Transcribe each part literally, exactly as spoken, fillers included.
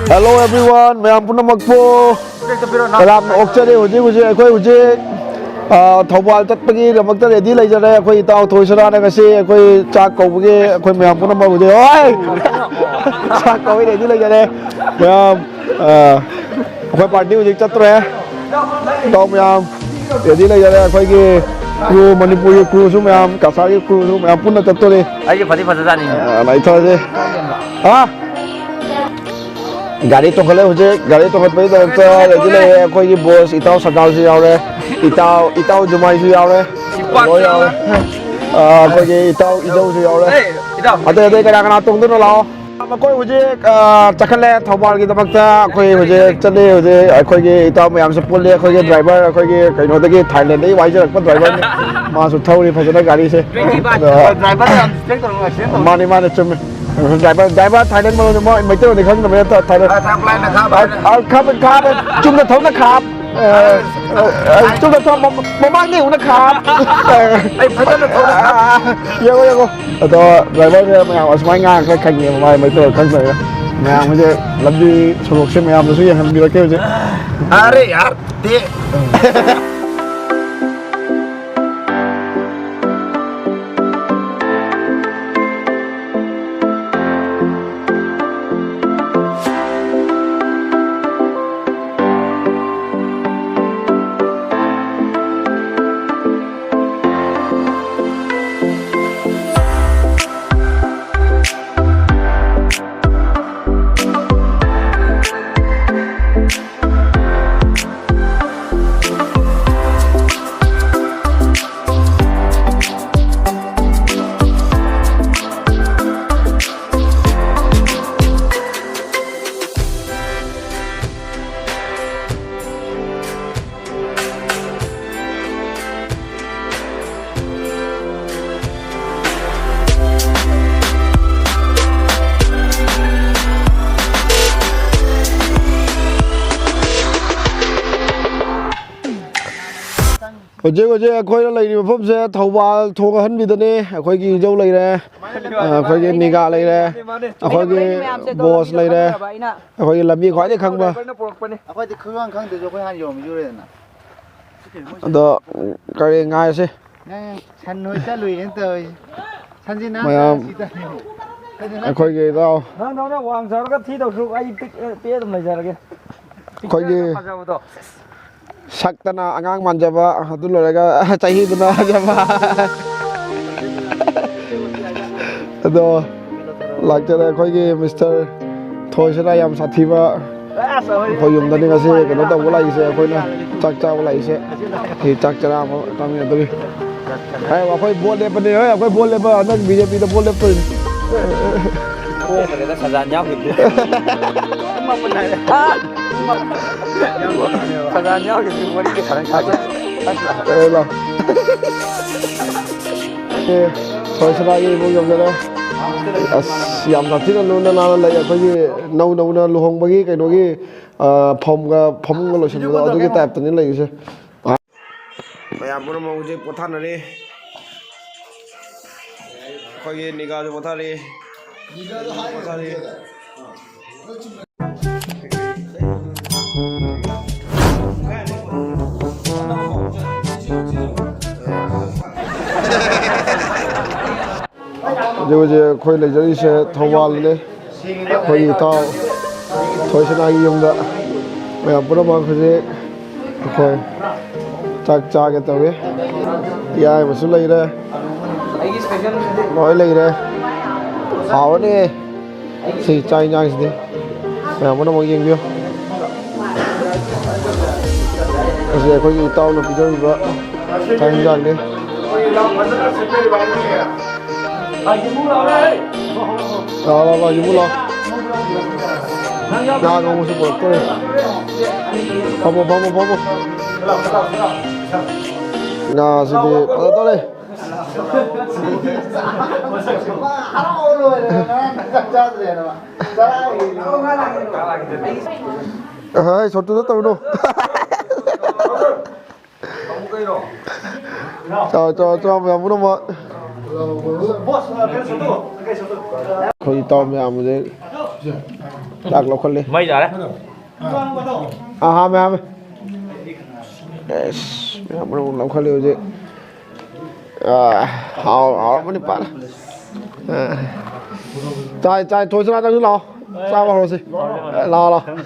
Hello everyone, ꯃꯌꯥꯝ ꯄꯨꯝꯅꯃꯛꯄꯨ ꯇꯔꯥꯝꯅ ꯑꯣꯛꯆꯔꯤ꯫ ꯍꯧꯖꯤꯛ ꯍꯧꯖꯤꯛ ꯑꯩꯈꯣꯏ ꯍꯧꯖꯤꯛ, ꯑ, ꯊꯧꯕꯥꯜ ꯆꯠꯄꯒꯤꯗꯃꯛꯇ ready ꯂꯩꯖꯔꯦ꯫ ꯑꯩꯈꯣꯏ ꯏꯇꯥꯎ ꯊꯣꯏꯁꯅꯥꯅ ꯉꯁꯤ ꯑꯩꯈꯣꯏ ꯆꯥꯛ ꯀꯧꯕꯒꯤ ꯑꯩꯈꯣꯏ ꯃꯌꯥꯝ ꯄꯨꯝꯅꯃꯛ ꯍꯧꯖꯤꯛ, ꯍꯣꯏ! ꯆꯥꯛ ꯀꯧꯕꯒꯤ ready ꯂꯩꯖꯔꯦ꯫ ꯃꯌꯥꯝ, ꯑ, ꯑꯩꯈꯣꯏ party ꯍꯧꯖꯤꯛ ꯆꯠꯇ꯭ꯔꯦ꯫ ꯏꯇꯥꯎ ꯃꯌꯥꯝ ready ꯂꯩꯖꯔꯦ꯫ ꯑꯩꯈꯣꯏꯒꯤ crew, ꯃꯅꯤꯄꯨꯔꯒꯤ crewꯁꯨ ꯃꯌꯥꯝ, ꯀꯁꯥꯔꯒꯤ crewꯁꯨ ꯃꯌꯥꯝ ꯄꯨꯟꯅ ꯆꯠꯇꯣꯔꯤ꯫ ꯑꯩꯁꯦ ꯐꯗꯤ ꯐꯖꯖꯥꯠꯅꯤ꯫ ꯑ, ꯂꯩꯊꯣꯛꯑꯁꯤ꯫ ꯍꯥ? ꯒꯥꯔꯤ ꯇꯣꯡꯈꯠꯂꯦ ꯍꯧꯖꯤꯛ꯫ ꯒꯥꯔꯤ ꯇꯣꯡꯈꯠꯄꯒꯤꯗꯃꯛꯇ ready ꯂꯩꯔꯦ꯫ ꯑꯩꯈꯣꯏꯒꯤ boss ꯏꯇꯥꯎ ꯁꯗꯥꯜꯁꯨ ꯌꯥꯎꯔꯦ, ꯏꯇꯥꯎ, ꯏꯇꯥꯎ ꯖꯨꯃꯥꯏꯁꯨ ꯌꯥꯎꯔꯦ, ꯂꯣꯏ ꯌꯥꯎꯔꯦ꯫ ꯑ, ꯑꯩꯈꯣꯏꯒꯤ ꯏꯇꯥꯎ ꯏꯖꯧꯁꯨ ꯌꯥꯎꯔꯦ꯫ ꯑꯇꯩ ꯑꯇꯩ ꯀꯅꯥ ꯀꯅꯥ ꯇꯣꯡꯗꯣꯏꯅꯣ ꯂꯥꯛꯑꯣ꯫ ꯑꯩꯈꯣꯏ ꯍꯧꯖꯤꯛ, ꯑ, ꯆꯠꯈꯠꯂꯦ ꯊꯧꯕꯥꯜꯒꯤꯗꯃꯛꯇ꯫ ꯑꯩꯈꯣꯏ ꯍꯧꯖꯤꯛ ꯆꯠꯂꯤ꯫ ꯍꯧꯖꯤꯛ ꯑꯩꯈꯣꯏꯒꯤ ꯏꯇꯥꯎ ꯃꯌꯥꯝꯁꯨ ꯄꯨꯜꯂꯤ꯫ ꯑꯩꯈꯣꯏꯒꯤ driver, ꯑꯩꯈꯣꯏꯒꯤ ꯀꯩꯅꯣꯗꯒꯤ, ꯊꯥꯏꯂꯦꯟꯗꯒꯤ ꯋꯥꯏꯖꯔꯛꯄ driverꯅꯤ꯫ ꯃꯥꯁꯨ ꯊꯧꯔꯤ ꯐꯖꯅ ꯒꯥꯔꯤꯁꯦ꯫ ꯑꯗꯣ driver ꯌꯥꯝ strict ꯇꯧꯔꯒ accident ꯇꯧꯔꯦ꯫ ꯃꯥꯅꯤ, ꯃꯥꯅꯤ, ꯆꯨꯝꯃꯤ꯫ Driver, driver ꯊꯥꯏꯂꯦꯟ ꯃꯔꯣꯟꯗꯤ ꯃꯣꯏ ꯃꯩꯇꯩꯂꯣꯟꯗꯤ ꯈꯪꯗꯕꯅꯤꯅ ꯊ-, ꯊꯥꯏꯂꯦꯟ꯫ ꯑ, ꯊꯥꯏꯂꯦꯟ ꯈꯥꯕ꯫ ꯑ, ꯈꯥꯕ, ꯈꯥꯕ꯫ ꯆꯨꯝꯅ ꯊꯧꯅ ꯈꯥꯕ꯫ ꯑ, ꯑ, ꯑ, ꯆꯨꯝꯅ ꯊꯧ-, ꯃ-, ꯃꯃꯥꯡꯗ ꯌꯦꯡꯉꯨꯅ ꯈꯥꯕ꯫ ꯑꯩ ꯐꯖꯅ ꯊꯧꯅ ꯈꯥꯕ꯫ ꯑ, ꯌꯦꯡꯉꯣ, ꯌꯦꯡꯉꯣ꯫ ꯑꯗꯣ driverꯁꯦ ꯃꯌꯥꯝ ꯑꯁꯨꯃꯥꯏꯅ ꯉꯥꯡꯉꯒ ꯈꯪꯉꯦꯕ ꯃꯥꯏ ꯃꯩꯇꯩꯂꯣꯟ ꯈꯪꯗꯕꯅꯤꯅ꯫ ꯃꯌꯥꯝ ꯍꯧꯖꯤꯛ ꯂꯝꯕꯤ ꯁꯣꯔꯣꯛꯁꯦ ꯃꯌꯥꯝꯗꯁꯨ ꯌꯦꯡꯍꯟꯕꯤꯔꯛꯀꯦ ꯍꯧꯖꯤꯛ꯫ ꯑꯔꯦ ꯌꯥꯔ, ꯗꯦ꯫ ꯍꯧꯖꯤꯛ ꯍꯧꯖꯤꯛ ꯑꯩꯈꯣꯏꯅ ꯂꯩꯔꯤꯕ ꯃꯐꯝꯁꯦ ꯊꯧꯕꯥꯜ ꯊꯣꯡ ꯑꯍꯟꯕꯤꯗꯅꯤ꯫ ꯑꯩꯈꯣꯏꯒꯤ ꯏꯖꯧ ꯂꯩꯔꯦ, ꯑꯩꯈꯣꯏꯒꯤ ꯅꯤꯒꯥ ꯂꯩꯔꯦ, ꯑꯩꯈꯣꯏꯒꯤ ꯕꯣꯁ ꯂꯩꯔꯦ, ꯑꯩꯈꯣꯏꯒꯤ ꯂꯝꯕꯤ ꯈ꯭ꯋꯥꯏꯗꯒꯤ ꯈꯪꯕ꯫ ꯑꯩꯈꯣꯏꯗꯤ ꯈꯪꯉ ꯈꯪꯗ꯭ꯔꯁꯨ ꯑꯩꯈꯣꯏ ꯍꯥꯟꯅ ꯌꯧꯔꯝꯕꯤꯗꯨꯔꯦꯗꯅ꯫ ꯑꯗꯣ ꯀꯔꯤ ꯉꯥꯏꯔꯁꯤ꯫ ꯅꯪ ꯁꯟ ꯍꯣꯏ ꯆꯠꯂꯨꯏꯅ ꯇꯧꯔꯤꯁꯦ꯫ ꯁꯟꯁꯤ ꯅꯪ ꯃꯌꯥꯝ ꯁꯤꯗ꯫ ꯑꯩꯈꯣꯏꯒꯤ ꯏꯇꯥꯎ꯫ ꯅꯪꯗꯧꯅ ꯋꯥꯡ ꯆꯥꯎꯔꯒ ꯊꯤꯗꯧꯁꯨ ꯑꯩ ꯄꯤꯛ-, ꯄꯤꯛ ꯑꯗꯨꯝ ꯂꯩꯖꯔꯒꯦ꯫ ꯑꯩꯈꯣꯏꯒꯤ ꯐꯖꯕꯗꯣ꯫ ꯁꯛꯇꯅ ꯑꯉꯥꯡ ꯃꯥꯟꯖꯕ, ꯑꯗꯨ ꯂꯣꯏꯔꯒ ꯆꯍꯤꯗꯨꯅ ꯍꯟꯖꯕ꯫ ꯑꯗꯣ ꯂꯥꯛꯆꯔꯦ ꯑꯩꯈꯣꯏꯒꯤ ꯃꯤꯁꯇꯔ ꯊꯣꯏꯁꯤꯅ ꯌꯥꯝ ꯁꯥꯊꯤꯕ꯫ ꯑꯩꯈꯣꯏ ꯌꯨꯝꯗꯅꯤ ꯉꯁꯤ ꯀꯩꯅꯣ ꯇꯧꯕ ꯂꯥꯛꯏꯁꯦ, ꯑꯩꯈꯣꯏꯅ ꯆꯥꯛ ꯆꯥꯕ ꯂꯥꯛꯏꯁꯦ꯫ ꯁꯤ ꯆꯥꯛ ꯆꯔꯥ ꯑꯃ ꯆꯥꯃꯤꯟꯅꯗꯣꯔꯤ꯫ ꯍꯥꯏ, ꯑꯩꯈꯣꯏ ꯚꯣꯠ ꯂꯦꯞꯄꯅꯦ, ꯍꯣꯏ, ꯑꯩꯈꯣꯏ ꯚꯣꯠ ꯂꯦꯞꯄ, ꯍꯟꯗꯛ ꯕꯤ ꯖꯦ ꯄꯤꯗ ꯚꯣꯠ ꯂꯦꯞꯇꯣꯏꯅꯤ꯫ ꯄꯣꯈ꯭ꯔꯦꯗ, ꯁꯖꯥꯟ ꯌꯥꯎꯈꯤꯕꯗꯤ꯫ ꯁꯖꯥꯟ ꯌꯥꯎꯈꯤꯕꯗꯤ ꯋꯥꯔꯤꯒ ꯁꯥꯟꯅ ꯁꯥꯟꯅ꯫ ꯑꯦ, ꯂꯥꯎ꯫ ꯑꯦ, ꯊꯣꯏ ꯁꯅꯥꯒꯤ ꯏꯃꯨꯡ ꯌꯧꯖꯔꯦ꯫ ꯑꯁ, ꯌꯥꯝ ꯁꯥꯊꯤꯅ ꯂꯨꯅ ꯅꯥꯟꯅ ꯂꯩ꯫ ꯑꯩꯈꯣꯏꯒꯤ ꯅꯧ ꯅꯧꯅ ꯂꯨꯍꯣꯡꯕꯒꯤ ꯀꯩꯅꯣꯒꯤ, ꯑ, ꯐꯝꯒ, ꯐꯃꯨꯡꯒ ꯂꯣꯏꯁꯤꯟꯕꯗꯣ, ꯑꯗꯨꯒꯤ ꯇꯥꯏꯞꯇꯅꯤ ꯂꯩꯔꯤꯁꯦ꯫ ꯃꯌꯥꯝ ꯄꯨꯝꯅꯃꯛ ꯍꯧꯖꯤꯛ ꯄꯣꯊꯥꯅꯔꯤ꯫ ꯑꯩꯈꯣꯏꯒꯤ ꯅꯤꯒꯥꯁꯨ ꯄꯣꯊꯥꯔꯤ꯫ ꯄꯣꯊꯥꯔꯤ꯫ ꯍꯧꯖꯤꯛ ꯍꯧꯖꯤꯛ ꯑꯩꯈꯣꯏ ꯂꯩꯖꯔꯤꯁꯦ ꯊꯧꯕꯥꯜꯅꯤ꯫ ꯑꯩꯈꯣꯏꯒꯤ ꯏꯇꯥꯎ ꯊꯣꯏꯁꯅꯥꯒꯤ ꯌꯨꯝꯗ ꯃꯌꯥꯝ ꯄꯨꯝꯅꯃꯛ ꯍꯧꯖꯤꯛ ꯑꯩꯈꯣꯏ ꯆꯥꯛ ꯆꯥꯒꯦ ꯇꯧꯏ꯫ ꯌꯥꯏꯕꯁꯨ ꯂꯩꯔꯦ, ꯂꯣꯏ ꯂꯩꯔꯦ꯫ ꯍꯥꯎꯔꯅꯤ ꯁꯤ ꯆꯥꯛ ꯌꯦꯟꯁꯥꯡꯁꯤꯗꯤ꯫ ꯃꯌꯥꯝ ꯄꯨꯝꯅꯃꯛ ꯌꯦꯡꯕꯤꯌꯨ꯫ ꯃꯁꯤ ꯑꯩꯈꯣꯏꯒꯤ ꯏꯇꯥꯎꯅ ꯄꯤꯖꯔꯤꯕ ꯆꯥꯛ ꯌꯦꯟꯁꯥꯡꯅꯤ꯫ ꯂꯥꯛꯑꯣ, ꯂꯥꯛꯑꯣ, ꯂꯥꯛꯑꯣ, ꯌꯨꯝꯕꯨ ꯂꯥꯛꯑꯣ꯫ ꯉꯥ ꯉꯧꯕꯁꯨ ꯄꯨꯔꯛꯇꯣꯔꯦ꯫ ꯐꯝꯃꯣ, ꯐꯝꯃꯣ, ꯐꯝꯃꯣ꯫ ꯉꯥꯁꯤꯗꯤ ꯐꯖꯗꯧꯔꯦ꯫ ꯍꯥꯏ, ꯁꯣꯠꯇꯨꯗ ꯇꯧꯅꯨ꯫ ꯆꯥꯎ, ꯆꯥꯎ, ꯆꯥꯎ, ꯃꯌꯥꯝ ꯄꯨꯝꯅꯃꯛ꯫ ꯑꯩꯈꯣꯏ ꯏꯇꯥꯎ ꯃꯌꯥꯝ ꯍꯧꯖꯤꯛ ꯆꯥꯛ ꯂꯧꯈꯠꯂꯤ꯫ ꯃꯩ ꯇꯥꯔꯦ꯫ ꯑꯍꯥ, ꯃꯌꯥꯝ꯫ ꯑꯦꯁ, ꯃꯌꯥꯝ ꯄꯨꯝꯅꯃꯛ ꯂꯧꯈꯠꯂꯤ ꯍꯧꯖꯤꯛ꯫ ꯑꯥ, ꯍꯥꯎ-, ꯍꯥꯎꯔꯝꯃꯅꯤ ꯐꯖꯅ꯫ ꯑꯥ꯫ ꯆꯥꯏ, ꯆꯥꯏ, ꯊꯣꯏꯁꯅꯥ ꯅꯪꯁꯨ ꯂꯥꯛꯑꯣ꯫ ꯆꯥꯕ ꯍꯧꯔꯁꯤ꯫ ꯑꯦ, ꯂꯥꯛꯑꯣ, ꯂꯥꯛꯑꯣ꯫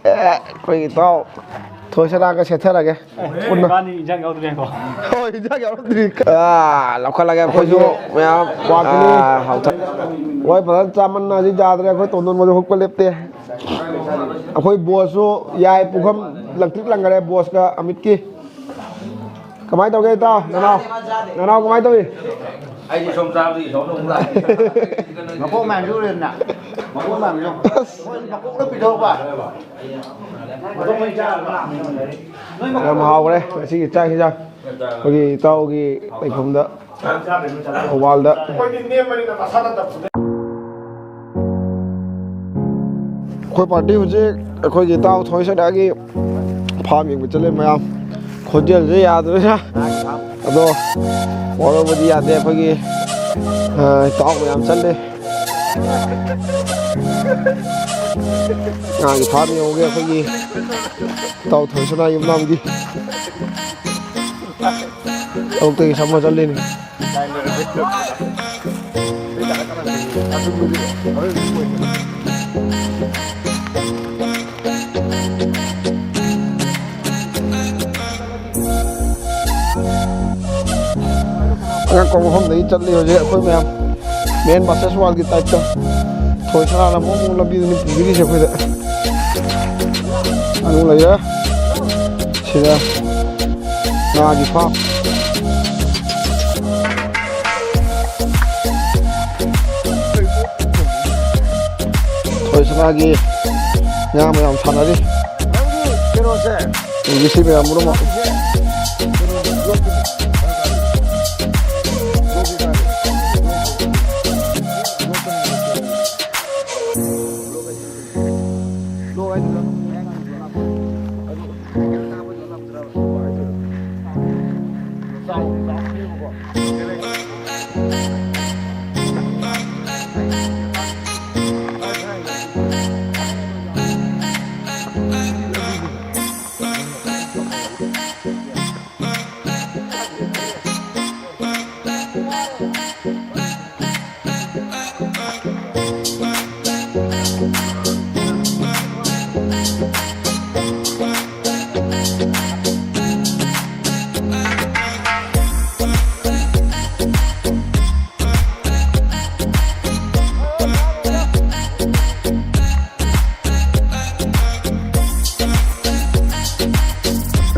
ꯑꯦ, ꯑꯩꯈꯣꯏꯒꯤ ꯏꯇꯥꯎ ꯊꯣꯏꯁꯅꯥꯒ ꯁꯦꯠꯊꯔꯒꯦ꯫ ꯄꯨꯟꯅ꯫ ꯏꯕꯥꯅꯤ ꯏꯟꯖꯥꯡ ꯌꯥꯎꯗ꯭ꯔꯦꯀꯣ꯫ ꯍꯣꯏ, ꯏꯟꯖꯥꯡ ꯌꯥꯎꯔꯛꯇ꯭ꯔꯤ꯫ ꯑꯥ, ꯂꯧꯈꯠꯂꯒꯦ ꯑꯩꯈꯣꯏꯁꯨ ꯃꯌꯥꯝ꯫ ꯋꯥꯠꯈꯤꯅꯤ꯫ ꯑꯥ, ꯍꯥꯎꯊꯛ-꯫ ꯍꯣꯏ, ꯐꯖꯅ ꯆꯥꯃꯟꯅ ꯍꯧꯖꯤꯛ ꯌꯥꯗ꯭ꯔꯦ꯫ ꯑꯩꯈꯣꯏ ꯇꯣꯟꯗꯣꯟꯕꯁꯨ ꯍꯨꯛꯄ ꯂꯦꯞꯇꯦ꯫ ꯑꯩꯈꯣꯏ ꯕꯣꯁꯁꯨ ꯌꯥꯏ, ꯄꯨꯈꯝ ꯂꯪꯇ꯭ꯔꯤꯛ ꯂꯪꯈꯔꯦ ꯕꯣꯁꯀ ꯑꯃꯤꯠꯀꯤ꯫ ꯀꯃꯥꯏꯅ ꯇꯧꯒꯦ ꯏꯇꯥꯎ? ꯅꯅꯥꯎ, ꯅꯅꯥꯎ ꯀꯃꯥꯏꯅ ꯇꯧꯏ? ꯑꯩꯗꯤ ꯁꯣꯝ ꯆꯥꯕꯗꯒꯤ ꯁꯣꯝꯗ ꯑꯃꯨꯛ ꯂꯥꯛꯑꯦ꯫ ꯃꯀꯣꯛ ꯃꯌꯥꯝꯁꯨ ꯎꯔꯦꯗꯅ꯫ ꯃꯀꯣꯛ ꯃꯌꯥꯝꯁꯨ꯫ ꯑꯁ꯫ ꯃꯣꯏ ꯃꯀꯣꯛ ꯂꯣꯏ ꯄꯤꯊꯣꯛꯄ꯫ ꯌꯥꯝ ꯍꯥꯎꯈ꯭ꯔꯦ ꯉꯁꯤꯒꯤ ꯆꯥꯛ ꯍꯤꯟꯖꯥꯡ꯫ ꯑꯩꯈꯣꯏꯒꯤ ꯏꯇꯥꯎꯒꯤ ꯂꯩꯐꯝꯗ, ꯊꯧꯕꯥꯜꯗ꯫ ꯑꯩꯈꯣꯏ ꯄꯥꯔꯇꯤ ꯍꯧꯖꯤꯛ ꯑꯩꯈꯣꯏꯒꯤ ꯏꯇꯥꯎ ꯊꯣꯏꯁꯅꯥꯒꯤ ꯐꯥꯝ ꯌꯦꯡꯕ ꯆꯠꯂꯦ ꯃꯌꯥꯝ꯫ ꯈꯣꯟꯖꯦꯜꯁꯦ ꯌꯥꯗ꯭ꯔꯦꯅ꯫ ꯑꯗꯣ ꯋꯥꯔꯧꯕꯗꯤ ꯌꯥꯗꯦ ꯑꯩꯈꯣꯏꯒꯤ, ꯑ, ꯏꯇꯥꯎ ꯃꯌꯥꯝ ꯆꯠꯂꯦ꯫ ꯉꯥꯒꯤ ꯐꯥꯝ ꯌꯧꯒꯦ ꯑꯩꯈꯣꯏꯒꯤ ꯏꯇꯥꯎ ꯊꯣꯏꯁꯅꯥ ꯌꯨꯝꯅꯥꯝꯒꯤ꯫ ꯑꯌꯨꯛꯇꯒꯤ ꯁꯝꯃ ꯆꯠꯂꯤꯅꯤ꯫ ꯑꯉꯛꯄ ꯃꯐꯝꯗꯒꯤ ꯆꯠꯂꯤ ꯍꯧꯖꯤꯛ ꯑꯩꯈꯣꯏ ꯃꯌꯥꯝ꯫ Man versus Wild ꯒꯤ type ꯇ꯫ ꯊꯣꯏ ꯁꯅꯥꯅ ꯃꯑꯣꯡ ꯃꯑꯣꯡ ꯂꯝꯕꯤꯗꯨꯅꯤ ꯄꯨꯕꯤꯔꯤꯁꯦ ꯑꯩꯈꯣꯏꯗ꯫ ꯑꯗꯨ ꯂꯩꯔꯦ꯫ ꯁꯤꯗ ꯉꯥꯒꯤ ꯐꯥꯝ꯫ ꯊꯣꯏ ꯁꯅꯥꯒꯤ ꯉꯥ ꯃꯌꯥꯝ ꯁꯥꯟꯅꯔꯤ꯫ ꯅꯪꯒꯤ ꯀꯩꯅꯣꯁꯦ꯫ ꯌꯦꯡꯒꯦ ꯁꯤ ꯃꯌꯥꯝ ꯄꯨꯝꯅꯃꯛ꯫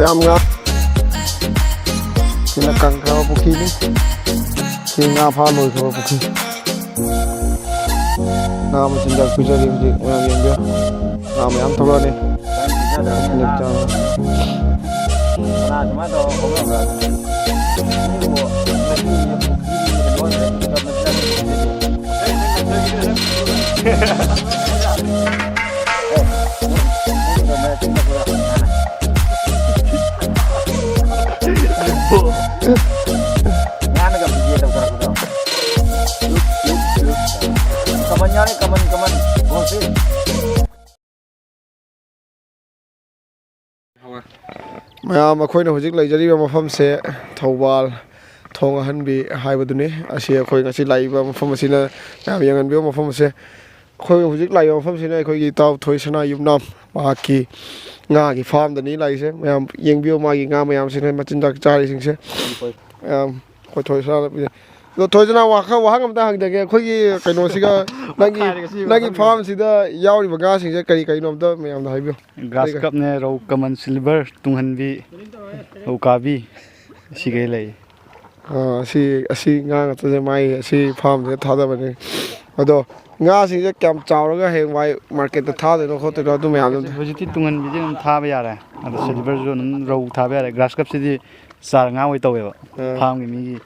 ꯌꯥꯝ ꯉꯥ-, ꯁꯤꯅ ꯀꯪꯈ꯭ꯔꯕ ꯄꯨꯈ꯭ꯔꯤꯅꯤ꯫ ꯁꯤ ꯉꯥ ꯐꯥ ꯂꯣꯏꯈ꯭ꯔꯕ ꯄꯨꯈ꯭ꯔꯤ꯫ ꯉꯥ ꯃꯆꯤꯟꯖꯥꯛ ꯄꯤꯖꯔꯤ ꯍꯧꯖꯤꯛ, ꯃꯌꯥꯝ ꯌꯦꯡꯕꯤꯌꯨ꯫ ꯉꯥ ꯃꯌꯥꯝ ꯊꯣꯛꯂꯛꯑꯅꯤ꯫ ꯉꯥꯅꯒ video ꯇꯧꯊꯔꯛꯄꯗꯣ꯫ ꯀꯃꯟ ꯌꯥꯎꯔꯦ, ꯀꯃꯟ, ꯀꯃꯟ꯫ ꯒꯣꯜꯁꯤ꯫ ꯃꯌꯥꯝ, ꯑꯩꯈꯣꯏꯅ ꯍꯧꯖꯤꯛ ꯂꯩꯖꯔꯤꯕ ꯃꯐꯝꯁꯦ ꯊꯧꯕꯥꯜ ꯊꯣꯡ ꯑꯍꯟꯕꯤ ꯍꯥꯏꯕꯗꯨꯅꯤ꯫ ꯑꯁꯤ ꯑꯩꯈꯣꯏ ꯉꯁꯤ ꯂꯥꯛꯏꯕ ꯃꯐꯝ ꯑꯁꯤꯅ, ꯃꯌꯥꯝ ꯌꯦꯡꯍꯟꯕꯤꯌꯨ ꯃꯐꯝ ꯑꯁꯦ꯫ ꯑꯩꯈꯣꯏ ꯍꯧꯖꯤꯛ ꯂꯥꯛꯏꯕ ꯃꯐꯝꯁꯤꯅ ꯑꯩꯈꯣꯏꯒꯤ ꯏꯇꯥꯎ ꯊꯣꯏꯁꯅꯥ ꯌꯨꯝꯅꯥꯝ, ꯃꯍꯥꯛꯀꯤ ꯉꯥꯒꯤ farmꯗꯅꯤ ꯂꯥꯛꯏꯁꯦ꯫ ꯃꯌꯥꯝ ꯌꯦꯡꯕꯤꯌꯨ, ꯃꯥꯒꯤ ꯉꯥ ꯃꯌꯥꯝꯁꯤꯅ ꯃꯆꯤꯟꯖꯥꯛ ꯆꯥꯔꯤꯁꯤꯡꯁꯦ꯫ ꯃꯌꯥꯝ, ꯑꯩꯈꯣꯏ ꯊꯣꯏꯁꯅꯥ, ꯑꯗꯣ ꯊꯣꯏꯁꯅꯥ, ꯋꯥꯈꯜ, ꯋꯥꯍꯪ ꯑꯝꯇ ꯍꯪꯖꯒꯦ꯫ ꯑꯩꯈꯣꯏꯒꯤ ꯀꯩꯅꯣꯁꯤꯒ, ꯅꯪꯒꯤ, ꯅꯪꯒꯤ farmꯁꯤꯗ ꯌꯥꯎꯔꯤꯕ ꯉꯥꯁꯤꯡꯁꯦ ꯀꯔꯤ ꯀꯔꯤꯅꯣ ꯑꯝꯇ ꯃꯌꯥꯝꯗ ꯍꯥꯏꯕꯤꯌꯨ꯫ Grass carpꯅꯦ, ꯔꯧ, ꯀꯃꯟ, silver, ꯇꯨꯡꯍꯟꯕꯤ, ꯔꯧ ꯀꯥꯕꯤ, ꯁꯤꯈꯩ ꯂꯩ꯫ ꯑꯥ, ꯑꯁꯤ, ꯑꯁꯤ ꯉꯥ ꯉꯥꯛꯇꯁꯦ ꯃꯥꯏ ꯑꯁꯤ farmꯁꯤꯗ ꯊꯥꯗꯕꯅꯤ꯫ ꯑꯗꯣ ꯉꯥꯁꯤꯡꯁꯦ ꯀꯌꯥꯝ ꯆꯥꯎꯔꯒ ꯍꯌꯦꯡꯋꯥꯏ marketꯇ ꯊꯥꯗꯣꯏꯅꯣ ꯈꯣꯠꯇꯣꯏꯅꯣ ꯑꯗꯨ ꯃꯌꯥꯝꯗꯣ ꯑꯝꯇ꯫ ꯍꯧꯖꯤꯛꯇꯤ ꯇꯨꯡꯍꯟꯕꯤꯗꯤ ꯑꯗꯨꯝ ꯊꯥꯕ ꯌꯥꯔꯦ꯫ ꯑꯗꯣ silverꯁꯨ ꯑꯗꯨꯝ, ꯔꯧ ꯊꯥꯕ ꯌꯥꯔꯦ꯫ Grass carpꯁꯤꯗꯤ ꯆꯥꯔ ꯉꯥ ꯑꯣꯏ ꯇꯧꯋꯦꯕ꯫ ꯑꯥ꯫ Farmꯒꯤ ꯃꯤꯒꯤ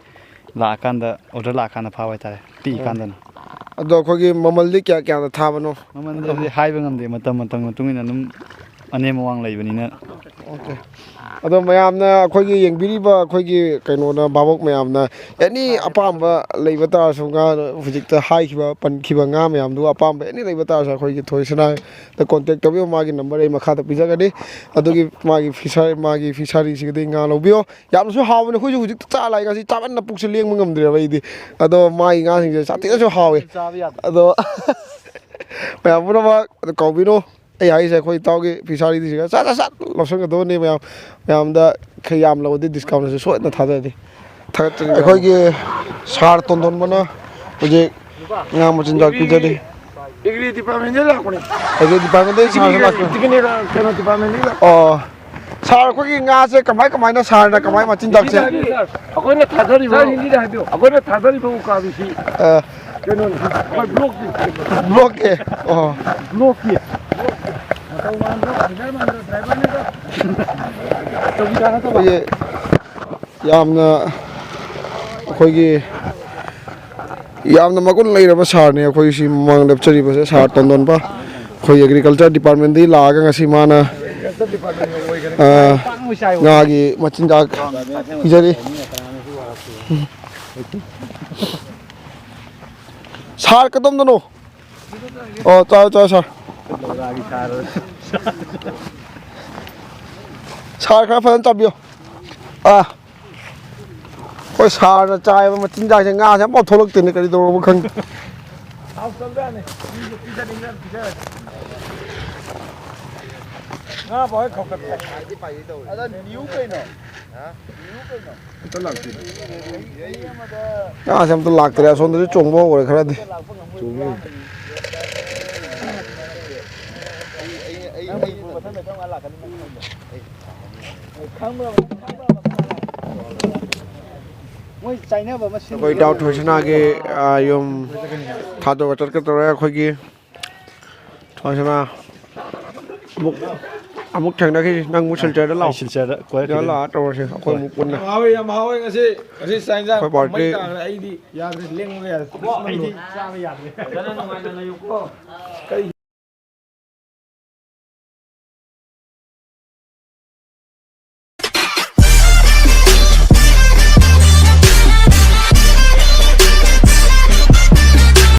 ꯂꯥꯛꯑꯀꯥꯟꯗ, order ꯂꯥꯛꯑꯀꯥꯟꯗ ꯐꯥꯕ ꯍꯥꯏꯇꯥꯔꯦ, ꯄꯤꯛꯏꯀꯥꯟꯗꯅ꯫ ꯑꯗꯣ ꯑꯩꯈꯣꯏꯒꯤ ꯃꯃꯜꯗꯤ ꯀꯌꯥ ꯀꯌꯥꯗ ꯊꯥꯕꯅꯣ? ꯃꯃꯜꯗꯤ ꯍꯥꯏꯕ ꯉꯝꯗꯦ, ꯃꯇꯝ ꯃꯇꯝꯒꯤ ꯃꯇꯨꯡ ꯏꯟꯅ ꯑꯗꯨꯝ ꯑꯅꯦꯝ ꯑꯋꯥꯡ ꯂꯩꯕꯅꯤꯅ꯫ ꯑꯣꯀꯦ꯫ ꯑꯗꯣ ꯃꯌꯥꯝꯅ, ꯑꯩꯈꯣꯏꯒꯤ ꯌꯦꯡꯕꯤꯔꯤꯕ ꯑꯩꯈꯣꯏꯒꯤ ꯀꯩꯅꯣꯅ, ꯚꯥꯕꯣꯛ ꯃꯌꯥꯝꯅ ꯑꯦꯅꯤ ꯑꯄꯥꯝꯕ ꯂꯩꯕ ꯇꯥꯔꯁꯨ, ꯉꯥ ꯍꯧꯖꯤꯛꯇ ꯍꯥꯏꯈꯤꯕ, ꯄꯟꯈꯤꯕ ꯉꯥ ꯃꯌꯥꯝꯗꯨ ꯑꯄꯥꯝꯕ ꯑꯦꯅꯤ ꯂꯩꯕ ꯇꯥꯔꯁꯨ, ꯑꯩꯈꯣꯏꯒꯤ ꯊꯣꯏꯁꯅꯥꯗ ꯀꯣꯟꯇꯦꯛ ꯇꯧꯕꯤꯌꯨ꯫ ꯃꯥꯒꯤ ꯅꯝꯕꯔ ꯑꯩ ꯃꯈꯥꯗ ꯄꯤꯖꯒꯅꯤ꯫ ꯑꯗꯨꯒꯤ ꯃꯥꯒꯤ ꯐꯤꯁꯔ-, ꯃꯥꯒꯤ ꯐꯤꯁꯔꯤꯁꯤꯒꯗꯤ ꯉꯥ ꯂꯧꯕꯤꯌꯣ꯫ ꯌꯥꯝꯅꯁꯨ ꯍꯥꯎꯕꯅꯦ꯫ ꯑꯩꯈꯣꯏꯁꯨ ꯍꯧꯖꯤꯛꯇ ꯆꯥ ꯂꯥꯛꯏ꯫ ꯉꯁꯤ ꯆꯥꯃꯟꯅ ꯄꯨꯛꯁꯦ ꯂꯦꯡꯕ ꯉꯝꯗ꯭ꯔꯦꯕ ꯑꯩꯗꯤ꯫ ꯑꯗꯣ ꯃꯥꯒꯤ ꯉꯥꯁꯤꯡꯁꯦ ꯁꯥꯊꯤꯅꯁꯨ ꯍꯥꯎꯋꯦ꯫ ꯆꯥꯕ ꯌꯥꯗꯦ꯫ ꯑꯗꯣ ꯃꯌꯥꯝ ꯄꯨꯝꯅꯃꯛ ꯑꯗꯨ ꯀꯥꯎꯕꯤꯅꯨ꯫ ꯑꯩ ꯍꯥꯏꯔꯤꯁꯦ ꯑꯩꯈꯣꯏ ꯏꯇꯥꯎꯒꯤ ꯐꯤꯁꯥꯔꯤꯗꯤꯁꯤꯒ ꯁꯠ ꯁꯠ ꯁꯠ ꯂꯧꯁꯤꯟꯒꯗꯕꯅꯤ ꯃꯌꯥꯝ꯫ ꯃꯌꯥꯝꯗ ꯈꯔ ꯌꯥꯝꯂꯕꯗꯤ ꯗꯤꯁꯀꯥꯎꯟꯁꯨ ꯁꯣꯏꯗꯅ ꯊꯥꯖꯔꯅꯤ꯫ ꯊꯥꯒꯠꯆꯔꯤ꯫ ꯑꯩꯈꯣꯏꯒꯤ ꯁꯥꯔ ꯇꯣꯟꯗꯣꯟꯕꯅ ꯍꯧꯖꯤꯛ ꯉꯥ ꯃꯆꯤꯟꯖꯥꯛ ꯄꯤꯖꯔꯤ꯫ ꯑꯦꯒ꯭ꯔꯤ ꯗꯤꯄꯥꯔꯠꯃꯦꯟꯗꯒꯤ ꯂꯥꯛꯄꯅꯤ꯫ ꯑꯦꯒ꯭ꯔꯤ ꯗꯤꯄꯥꯔꯠꯃꯦꯟꯗꯒꯤ ꯁꯥꯔꯁꯦ ꯂꯥꯛꯄꯅꯤ꯫ ꯇꯤꯐꯤꯟ, ꯀꯩꯅꯣ ꯗꯤꯄꯥꯔꯠꯃꯦꯟꯗꯒꯤ ꯂꯥꯛꯄ꯫ ꯑꯣ꯫ ꯁꯥꯔ, ꯑꯩꯈꯣꯏꯒꯤ ꯉꯥꯁꯦ ꯀꯃꯥꯏ ꯀꯃꯥꯏꯅ, ꯁꯥꯔꯅ ꯀꯃꯥꯏ ꯃꯆꯤꯟꯖꯥꯛꯁꯦ? ꯑꯩꯈꯣꯏꯅ ꯊꯥꯗꯔꯤꯕ, ꯁꯥꯔ, ꯍꯤꯟꯗꯤꯗ ꯍꯥꯏꯕꯤꯌꯨ꯫ ꯑꯩꯈꯣꯏꯅ ꯊꯥꯗꯔꯤꯕ ꯎꯀꯥꯕꯤꯁꯤ ꯑ꯫ ꯀꯩꯅꯣꯅꯤ, ꯑꯩꯈꯣꯏ ꯕ꯭ꯂꯣꯛꯀꯤ꯫ ꯕ꯭ꯂꯣꯛꯀꯤ? ꯑꯣ꯫ ꯕ꯭ꯂꯣꯛꯀꯤ꯫ ꯑꯩꯈꯣꯏꯒꯤ ꯌꯥꯝꯅ, ꯑꯩꯈꯣꯏꯒꯤ ꯌꯥꯝꯅ ꯃꯒꯨꯟ ꯂꯩꯔꯕ ꯁꯥꯔꯅꯤ ꯑꯩꯈꯣꯏ ꯁꯤ ꯃꯃꯥꯡ ꯂꯦꯞꯆꯔꯤꯕꯁꯦ, ꯁꯥꯔ ꯇꯣꯟꯗꯣꯟꯕ꯫ ꯑꯩꯈꯣꯏ ꯑꯦꯒ꯭ꯔꯤꯀꯜꯆꯔ ꯗꯤꯄꯥꯔꯠꯃꯦꯟꯗꯒꯤ ꯂꯥꯛꯑꯒ ꯉꯁꯤ ꯃꯥꯅ, ꯑ, ꯉꯥꯒꯤ ꯃꯆꯤꯟꯖꯥꯛ ꯄꯤꯖꯔꯤ꯫ ꯁꯥꯔ ꯀꯗꯣꯝꯗꯅꯣ? ꯑꯣ, ꯆꯥꯎ, ꯆꯥꯎ, ꯁꯥꯔ꯫ ꯁꯥꯔ, ꯈꯔ ꯐꯖꯅ ꯆꯥꯕꯤꯌꯨ꯫ ꯑꯥ꯫ ꯑꯩꯈꯣꯏ ꯁꯥꯔꯅ ꯆꯥꯏꯕ ꯃꯆꯤꯟꯖꯥꯛꯁꯦ ꯉꯥꯁꯦ ꯑꯝꯐꯥꯎ ꯊꯣꯛꯂꯛꯇꯦꯅꯦ, ꯀꯔꯤ ꯇꯧꯔꯕ ꯈꯪꯗꯦ꯫ ꯉꯥ ꯐꯥꯎ ꯍꯦꯛ ꯈꯥꯎꯒꯠꯇꯦ꯫ ꯑꯗ ꯅꯤꯌꯨ ꯀꯩꯅꯣ? ꯅꯤꯌꯨ ꯀꯩꯅꯣ? ꯉꯥꯁꯦ ꯑꯝꯇ ꯂꯥꯛꯇ꯭ꯔꯦ꯫ ꯑꯁꯣꯝꯗꯁꯨ ꯆꯣꯡꯕ ꯍꯧꯈ꯭ꯔꯦ ꯈꯔꯗꯤ꯫ ꯃꯣꯏ ꯆꯥꯏꯅꯕ ꯑꯃ ꯁꯤꯟꯕ ꯑꯩꯈꯣꯏ ꯏꯇꯥꯎ ꯊꯣꯏꯁꯅꯥꯒꯤ, ꯑ, ꯌꯨꯝ ꯊꯥꯗꯣꯛꯑ ꯆꯠꯀꯗꯧꯔꯦ ꯑꯩꯈꯣꯏꯒꯤ꯫ ꯊꯣꯏꯁꯅꯥ, ꯑꯃꯨꯛ, ꯑꯃꯨꯛ ꯊꯦꯡꯅꯈꯤꯁꯤ꯫ ꯅꯪ ꯑꯃꯨꯛ ꯁꯤꯜꯆꯔꯗ ꯂꯥꯛꯑꯣ꯫ ꯑꯩ ꯁꯤꯜꯆꯔꯗ ꯀꯣꯏꯔꯛꯈꯤꯗꯣꯏꯅꯦ꯫ ꯁꯤꯜꯆꯔꯗ ꯂꯥꯛꯑ ꯇꯧꯔꯁꯤ ꯑꯩꯈꯣꯏ ꯍꯣꯏ꯫ ꯑꯃꯨꯛ ꯄꯨꯟꯅ꯫ ꯌꯥꯝ ꯍꯥꯎꯋꯦ, ꯌꯥꯝ ꯍꯥꯎꯋꯦ ꯉꯁꯤ꯫ ꯉꯁꯤ ꯆꯥꯛ ꯏꯟꯖꯥꯡ ꯑꯩꯈꯣꯏ ꯄꯥꯔꯇꯤ ꯃꯩ ꯇꯥꯈ꯭ꯔꯦ꯫ ꯑꯩꯗꯤ ꯌꯥꯗ꯭ꯔꯦ, ꯂꯦꯡꯕꯒ ꯌꯥꯗ꯭ꯔꯦ꯫ ꯑꯩꯗꯤ ꯆꯥꯕ ꯌꯥꯗ꯭ꯔꯦ꯫ ꯐꯖꯅ ꯅꯨꯡꯉꯥꯏꯅ ꯂꯩꯌꯨꯀꯣ꯫ ꯀꯔꯤ